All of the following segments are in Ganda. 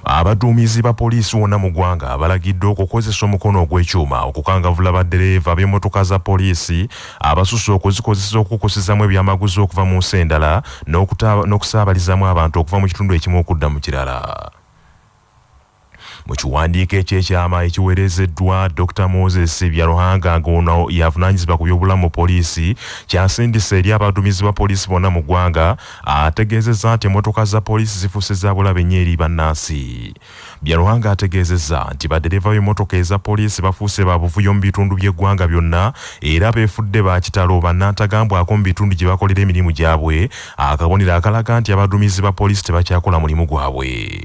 Abaduumizi ba poliisi wonna mu ggwanga balagiddwa okukozesa omukono ogw'ekyuma okukangavvula baddereeva b'emmotoka za poliisi abasusse okuzikozesa okukusizamu ebyamaguzi okuva mu nsi endala n'okusaabalizaamu abantu okuva mu kitundu ekimu okudda mu kirala. Mu kiwandiiko eky'ekyama ekiweerezeddwa Dr. Moses Byaruhanga ng'ono y'avunaanyizibwa ku byobulamu mu poliisi ky'asindise eri abaduumizi ba poliisi bonna mu ggwanga ategeezezza nti emmotoka za poliisi zifuuse za bulabe nnyo eri bannansi. Byaruhanga ategeezezza nti baddereeva b'emmotoka eza poliisi bafuuse ba buvuyo mu bitundu by'eggwanga byonna era beefudde ba kitalo bannantagambwako mu bitundu gye bakolera emirimu gyabwe, akabonero akalaga nti abaduumizi ba poliisi tebakyakola mulimu gwabwe.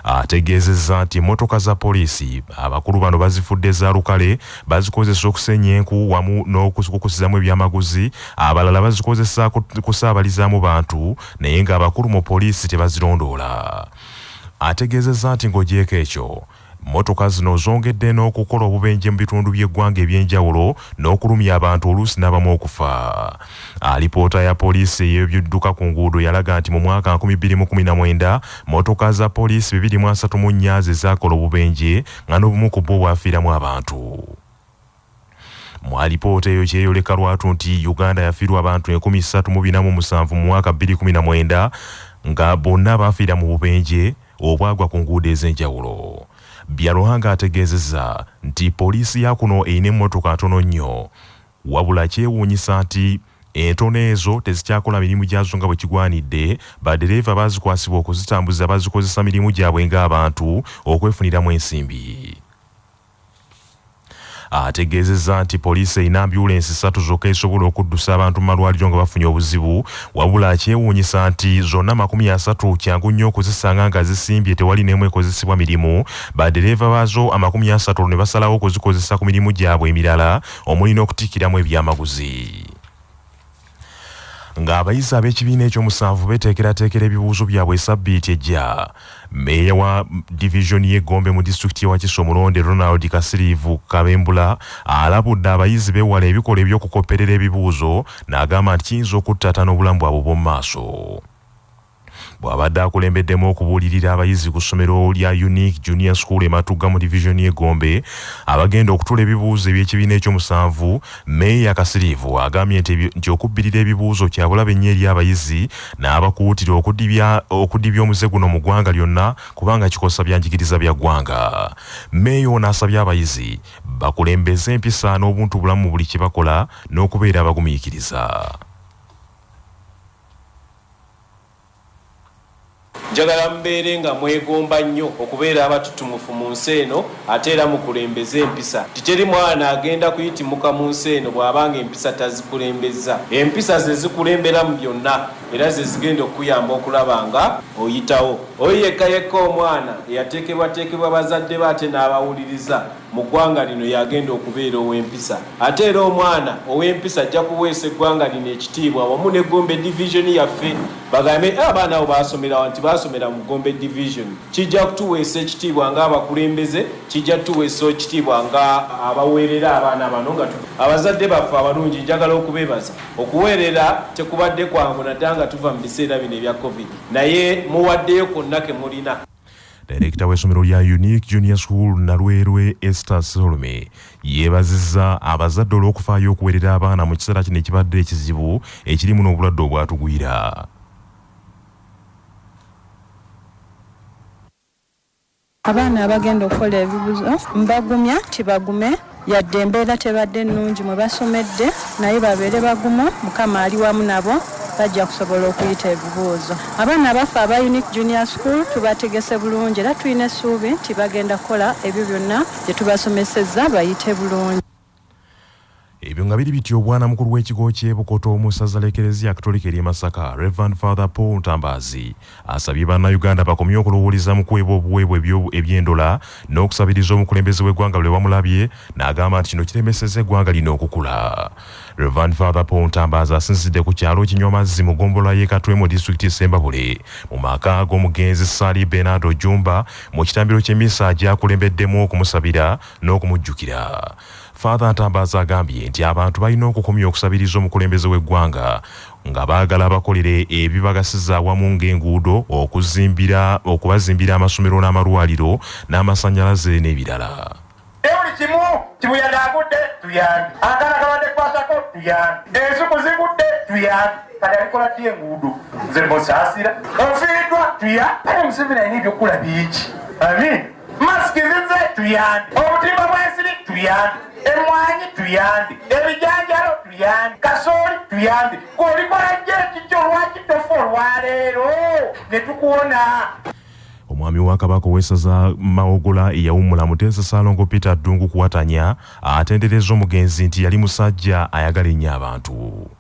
Ategeezezza nti emmotoka za poliisi abakulu bano bazifudde za lukale, bazikozesa okusenya enku wamu n'okukusizamu ebyamaguzi, abalala bazikozesa kusaabalizaamu bantu naye ng'abakulu mu poliisi tebazirondoola. Ategeezezza nti ng'ogyeko ekyo, mmotoka zino zongedde n'okukola obubenje mu bitundu by'eggwanga eby'enjawulo n'okulumya abantu oluusi n'abamu okufa. Alipoota ya poliisi ey'ebyudduka ku nguudo yalaga nti mu mwaka 2019 mmotoka za poliisi 234 ze zaakola obubenje nga n'obumu ku bwo bwafiiramu abantu. Mu alipoota eyo kyeyoleka lwatu nti Uganda yafiirwa abantu 3,407 mu mwaka 2019 nga bonna baafiira mu bubenje obwagwa ku nguudo ez'enjawulo. Byaruhanga ategeezezza nti poliisi ya kuno erina emmotoka ntono nnyo wabula kyewuunyisa nti entono ezo tezikyakola mirimu gyazo nga bwe kigwanidde, baddereeva baazikwasibwa okuzitambuza bazikozesa mirimu gyabwe ng'abantu okwefuniramu ensimbi. Ategeezezza nti poliisi erina ambyulensi ssatu zokka ezisobola okuddusa abantu mu malwaliro nga bafunye obuzibu wabula kyewuunyisa nti zonna 30 kyangu nnyo okuzisanga nga zisimbye tewali n'emu ekozesebwa mirimu, baddereeva baazo 30 ne basalawo okuzikozesa ku mirimu gyabwe emirala omuli n'okutikkiramu ebyamaguzi. Ng'abayizi ab'ekibiina ekyomusanvu beeteekerateekera ebibuuzo byabwe sabbiiti ejja, mmeeya wa divizoni y'e Gombe mu disitulikiti y'e Wakiso omulonde Ronald Kasiriivu Kabembula alabudde abayizi beewale ebikolwa eby'okukopperera ebibuuzo n'agamba nti kiyinza okuttaatana obulamu bwabwe obw'omu maaso. Bw'abadde akulembeddemu okubuulirira abayizi ku ssomero lya Unique Junior School e Matugga mu divizoni y'e Gombe abagenda okutuula ebibuuzo eby'ekibiina ekyomusanvu, Mmeeya Kasiriivu agambye nti okubbirira ebibuuzo kya bulabe nnyo eri abayizi n'abakuutira okudibya omuze guno mu ggwanga lyonna kubanga kikosa byanjigiriza bya ggwanga. Mmeeya ono asabye abayizi bakulembeze empisa n'obuntubulamu mu buli kye bakola n'okubeera abagumiikiriza. Njagala mubeere nga mwegomba nnyo okubeera abatutumufu mu nsi eno ate era mukulembeze empisa nti teri mwana agenda kuyitimuka mu nsi eno bw'aba nga empisa tazikulembezza. Empisa ze zikulembera mu byonna era ze zigenda okukuyamba okulaba nga oyitawo. Oyo yekka yekka omwana eyateekebwateekebwa bazadde be ate n'abawuliriza mu ggwanga lino y'agenda okubeera ow'empisa. Ate era omwana ow'empisa ajja kuweesa eggwanga lino ekitiibwa wamu ne Gombe Division yaffe bagambe eh, abaana abo baasomera wa nti baasomera mu Gombe Division. Kijja kutuweesa ekitiibwa ng'abakulembeze, kijja kutuweesa ekitiibwa nga abaweerera abaana bano nga abazadde baffe abalungi njagala okubeebaza. Okuweerera tekubadde kwangu naddala nga tuva mu biseera bino ebya Covid naye muwaddeyo konna ke mulina. Dayirekita w'essomero lya Unique Junior School Nalweerwe Esther Solome yeebazizza abazadde olw'okufaayo okuweerera abaana mu kiseera kino ekibadde ekizibu ekirimu n'obulwadde obwatugwira. Abaana abagenda okukola ebibuzo mbagumya nti bagume yadde embeera tebadde nnungi mwe basomedde naye babeere bagumu Mukama ali wamu nabo bajja kusobola okuyita ebibuuzo. Abaana abaffe aba Unique Junior School tubategese bulungi era tulina essuubi nti bagenda kukola ebyo byonna bye tubasomesezza bayite bulungi. Ebyo nga biri bityo, Bwanamukulu w'ekigo ky'e Bukoto mu ssaza ly'Eklezia Katolika ery'e Masaka, Rev. Father Paul Ntambaazi asabye Bannayuganda bakomye okulowooleza mu kuweebwa obuweebwa eby'endola n'okusabiriza omukulembeze w'eggwanga lwe bamulabye n'agamba nti kino kiremesezza eggwanga lino okukula. Rev. Father Paul Ntambaazi asinzidde ku kyalo Kinywamazzi mu ggombolola y'e Katwe mu disitulikiti y'e Ssembabule mu maka g'omugenzi Ssali Bernardo Jjumba mu kitambiro ky'emmisa gy'akulembeddemu okumusabira n'okumujjukira. Father Ntambazi agambye nti abantu balina okukomya okusabiriza omukulembeze w'eggwanga nga baagala abakolere ebibagasiza awamu ng'enguudo, okuzimbira okubazimbira amasomero n'amalwaliro n'amasannyalaze n'ebirala. Naye buli kimu kibuyaga agudde tuyambe, akaana kabadde kwasako tuyambe, ensuku zigudde tuyambe, kati alikola ddi enguudo? Nze musaasira, ofiiriddwa tuya, kale Museveni alina ebyokukola bingi. Amin. Masiki zize tuyambe, obutimba bw'ensiri tuyambe, emmwanyi tuyambe, ebijanjalo tuyambe, kasooli tuyambe, gweolikola jjo ekikyo lwaki tofa olwaleero ne tukuwona? Omwami wa Kabaka ow'essaza Mawogola eyawummula Muteesa Ssaalongo Peter Ddungu Kuwatanya atenderezza omugenzi nti yali musajja ayagala ennyo abantu.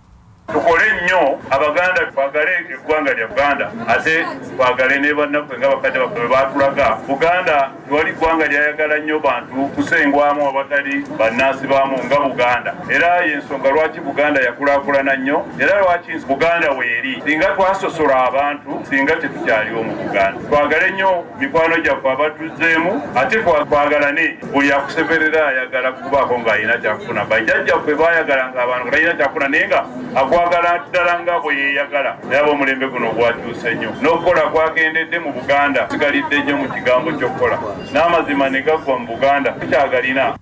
Tukole nnyo Abaganda, twagale eggwanga lya Buganda ate twagale ne bannaffe nga bakadde baffe bwe baatulaga. Buganda tewali ggwanga lyayagala nnyo bantu kusengwamu abatali bannansi baamu nga Buganda, era y'ensonga lwaki Buganda yakulaakulana nnyo era lwaki Buganda weeri. Singa twasosola abantu singa tetukyaliwo mu Buganda. Twagale nnyo mikwano gyaffe abatuzzeemu ate twagalane. Buli akuseberera ayagala kubaako ng'alina kyakufuna. Bajjajjaffe baayagalanga abantu nga talina kyakufuna naye nga akwagala ddala nga bwe yeeyagala. Naye ab'omulembe guno gwakyuse nnyo n'okukola kwakendedde mu Buganda. Tusigalidde nnyo mu kigambo ky'okukola n'amazima ne gaggwa mu Buganda tukyagalina.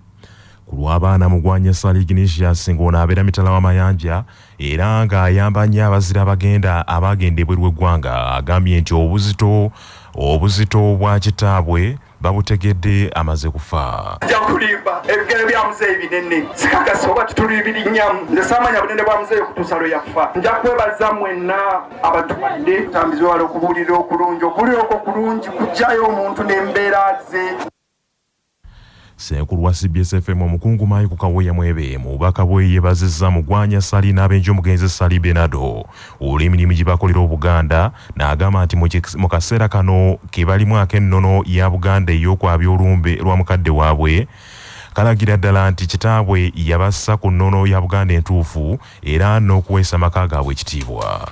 Ku lw'abaana Mugwanya Ssali Ignatius ng'ono abeera mitala wa Mayanja era ng'ayamba nnyo abazira abagenda abaagenda ebweru w'eggwanga agambye nti obuzito obuzito bwa kitaabwe babutegedde amaze kufa. Nja kulimba, ebigere bya muzeeyi binene, sikakasa oba tulibirinyamu. Nze saamanya bunene bwa muzeeyi okutuusa lwe yafa. Nja kwebaza mwenna abatuwadde tambizi wala okubuulira okulungi. Okubuulira okwo kulungi kuggyayo omuntu n'embeera ze. Ssenkulu wa cbs FM omukungu Michael Kawooya Mwebe mu bubaka bwe yeebazizza Mugwanya Ssali n'ab'enju y'omugenzi Ssali Bernardo olw'emirimu gye bakolera Obuganda n'agamba nti mu kaseera kano ke balimu ak'ennono ya Buganda ey'okwabya olumbe lwa mukadde waabwe kalagira ddala nti kitaabwe yabassa ku nnono ya Buganda entuufu era n'okuweesa amaka gaabwe ekitiibwa.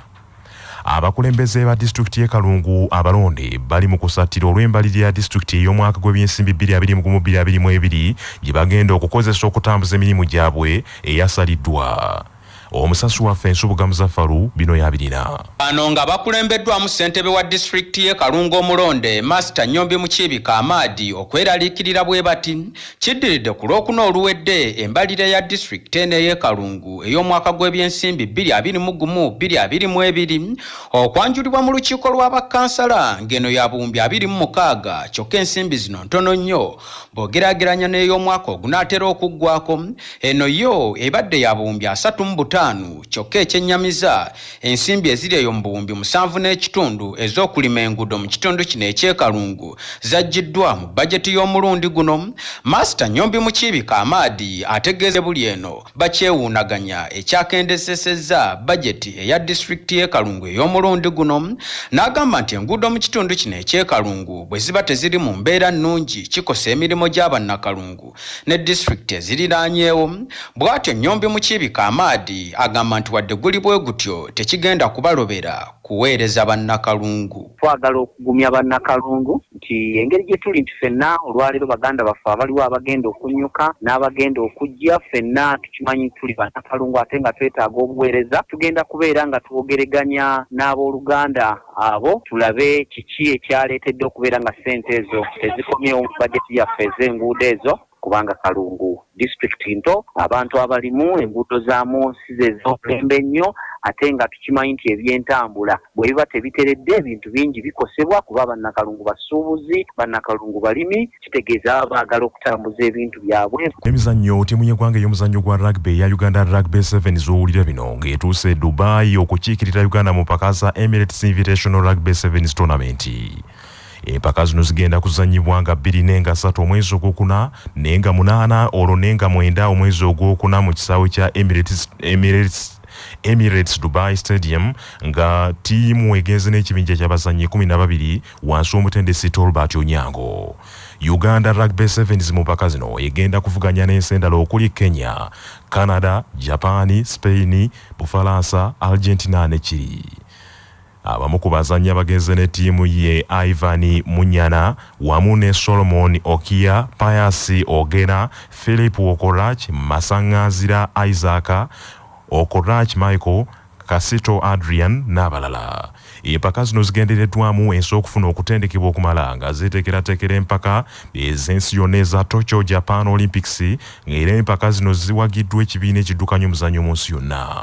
Abakulembeze ba disitulikiti y'e Kalungu abalonde bali mu kusattira olw'embalirira ya disitulikiti ey'omwaka gw'ebyensimbi 2021-2022 gye bagenda okukozesa okutambuza emirimu gyabwe eyasaliddwa. Omusasi waffe Nsubuga Muzafaru bino y'abirina. Bano nga bakulembeddwamu ssentebe wa disitulikiti y'e Kalungu omulonde Master Nyombi Mukiibi Kamaadi okweraliikirira bwebati Kiddiridde ku Lwokuna oluwedde embalirira ya disitulikiti eno ey'e Kalungu ey'omwaka gw'ebyensimbi 2021 2022 okwanjulibwa mu lukiiko lwa bakkansala ng'eno ya buwumbi 26 kyokka ensimbi zino ntono nnyo bw'ogeraageranya n'ey'omwaka ogunaatera okuggwako. Eno yo ebadde ya buwumbi 35 kyokka ekyennyamiza ensimbi eziri eyo mu buwumbi musanvu n'ekitundu ez'okulima enguudo mu kitundu kino eky'e Kalungu zaggyiddwa mu bajeti y'omulundi guno. Maasita Nyombi Mukiibi Kamaadi ategeeza buli eno bakyewuunaganya ekyakendezesezza bajeti eya disitulikiti y'e Kalungu ey'omulundi guno n'agamba nti enguudo mu kitundu kino eky'e Kalungu bwe ziba teziri mu mbeera nnungi kikosa emirimu gya Bannakalungu ne disitulikiti eziriraanyeewo. Bw'atyo Nyombi Mukiibi Kamaadi agamba nti wadde guli bwe gutyo tekigenda kubalobera kuweereza Bannakalungu. Twagala okugumya Bannakalungu nti engeri gye tuli nti ffenna olwaleero baganda baffe abaliwo abagenda okunnyuka n'abagenda okujja ffenna tukimanyi tuli Bannakalungu ate nga twetaaga obuweereza, tugenda kubeera nga twogereganya n'abooluganda abo tulabe kiki ekyaleetedde okubeera nga ssente ezo tezikomyewo mu bajeti yaffe ez'enguudo ezo kubanga Kalungu disitulikiti nto, abantu abalimu enguudo zaamu si ze z'omulembe ennyo ate nga tukimanyi nti ebyentambula bwe biba tebiteredde ebintu bingi bikosebwa kuba Bannakalungu basuubuzi, Bannakalungu balimi kitegeeza baba baagala okutambuza ebintu byabwe. Emizannyo, Ttiimu y'eggwanga ey'omuzannyo gwa rugby eya Uganda Rugby Sevens w'owulira bino ng'etuuse e Dubai okukiikirira Uganda mu mpaka za Emirates Invitational Rugby Sevens Tournament. Empaka zino zigenda kuzannyibwa nga bbiri ne nga ssatu omwezi ogwokuna ne nga munaana olwo ne nga mwenda omwezi ogwokuna mu kisaawe kya Emirates, Emirates, Emirates Dubai Stadium nga ttiimu egenze n'ekibinja ky'abazannyi 12 wansi w'omutendesi Tolbert Onyango. Uganda Rugby Sevens mu mpaka zino egenda kuvuganya n'ensi endala okuli Kenya, Canada, Japan, Spain, Bufalansa, Argentina ne Chile. Abamu ku bazannyi abagenze ne ttiimu ye Ivan Munyana wamu ne Solomon Okia, Pius Ogena, Philip Okorach, Masanganzira Isaac, Okorach Michael, Kasito Adrian n'abalala. Empaka zino zigendereddwamu ensi okufuna okutendekebwa okumala nga zeeteekerateekera empaka ez'ensi yonna eza Tokyo Japan Olympics, ng'era empaka zino ziwagiddwa ekibiina ekiddukanya omuzannyo mu nsi yonna.